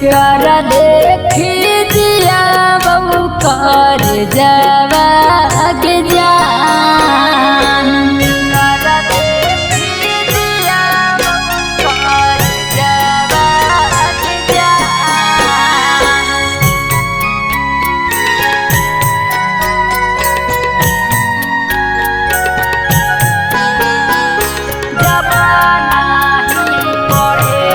कर देखी जिया बहु कर जवा के जान। कर देखी जिया बहु कर जवा के जान। जमाना ही पढ़े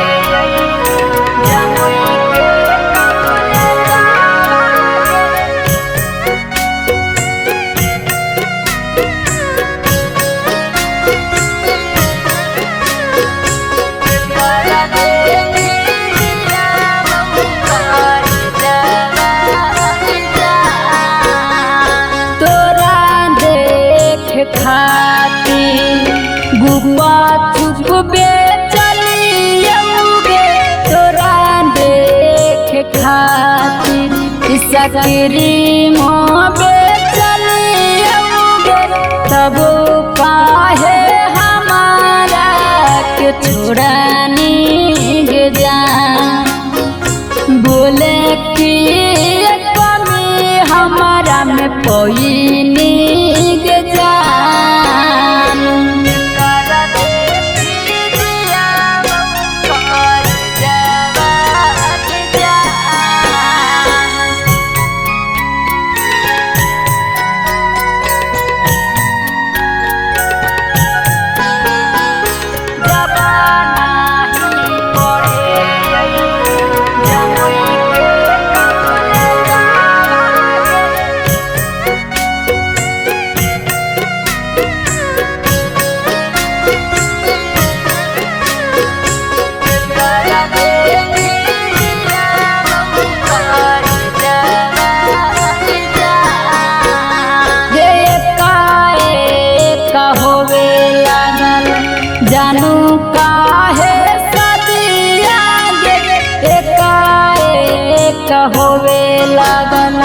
जमुई के कॉलेजवा। कर देखी जिया बहु कर जवा के जान। तोरा देख खातिर गुप्पा चुप बेचलियौगे। तोरा देख खातिर सकरी बेचलियौगे। तब काहे हमारा के छोड़नी गे जान। बोले कि कमी हमारा में पैनी गे जान। कर देखी जिया बहु कर जवा के जान। जमाना ही पढ़े जमुई के कॉलेजवा। कर देखी जिया बहु कर जवा के जान। गे एकाएक होवे लागल जानू काहे सदिया गे। एकाएक होवे लागल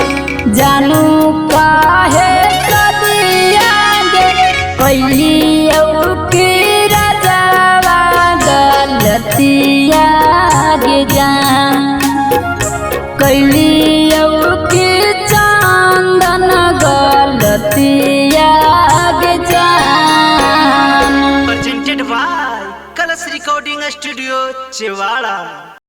जानू काहे सदिया गे। कैलियौ की राजावा गलतिया गे जान। कैलियौ की चंदन गलतिया गे जान। Presented by Kalash Recording Studio, Chewara.